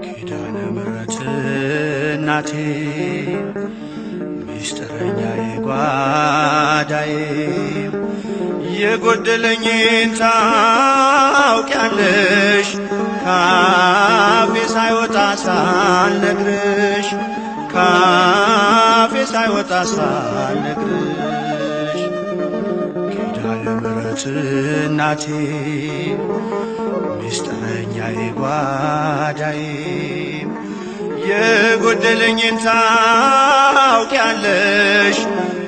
ኪዳነ ምሕረት እናቴ፣ ምስጢረኛዬ ጓዳዬ፣ የጎደለኝን ታውቂያለሽ፣ ካፌ ሳይወጣ ሳልነግርሽ፣ ካፌ ሳይወጣ ሳልነግርሽ። ኪዳነ ምሕረት እናቴ፣ ምስጢረኛዬ ጓዳዬ፣ የጎደለኝን ታውቂያለሽ፣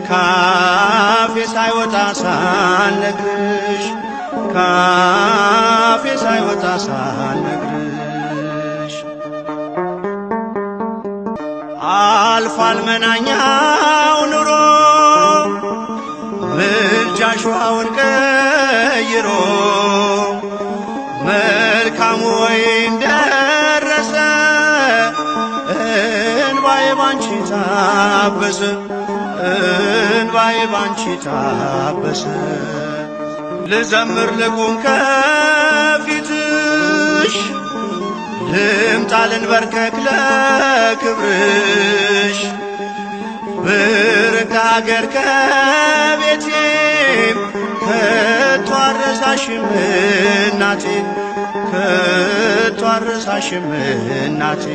ካፌ ሳይወጣ ሳልነግርሽ፣ ካፌ ሳይወጣ ሳልነግርሽ። አልፏል መናኛው ኑሮ፣ ምልጃሽ ውሃውን ቀይሮ፣ መልካሙ ወይን ደረሰ፣ እንባዬ ባንቺ ታበሰ፣ እንባዬ ባንቺ ታበሰ። ልዘምር ልቁም ከፊትሽ፣ ልምጣ ልንበርከክ ለክብርሽ፣ ብርቅ አገር ከቤቴም ከቶ አረሳሽም እናቴ፣ ከቶ አረሳሽም እናቴ።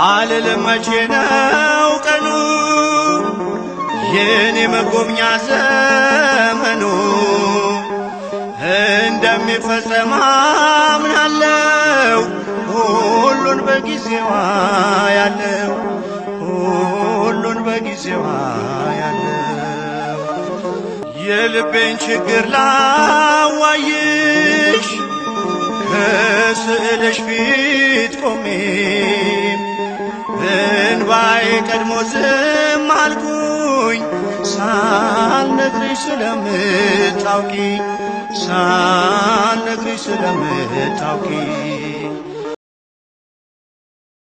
አልልም መቼ ነው ቀኑ የኔ መጎብኛ ዘመኑ፣ እንደሚፈጸም አምናለው፣ ሁሉን በጊዜዋ ያለው፣ ሁሉን በጊዜዋ ያለው። የልቤን ችግር ላዋይሽ ከስዕልሽ ፊት ቆሜ፣ እንባዬ ቀድሞ ዝም አልኩኝ ሳልነግርሽ ስለምታውቂ፣ ሳልነግርሽ ስለምታውቂ።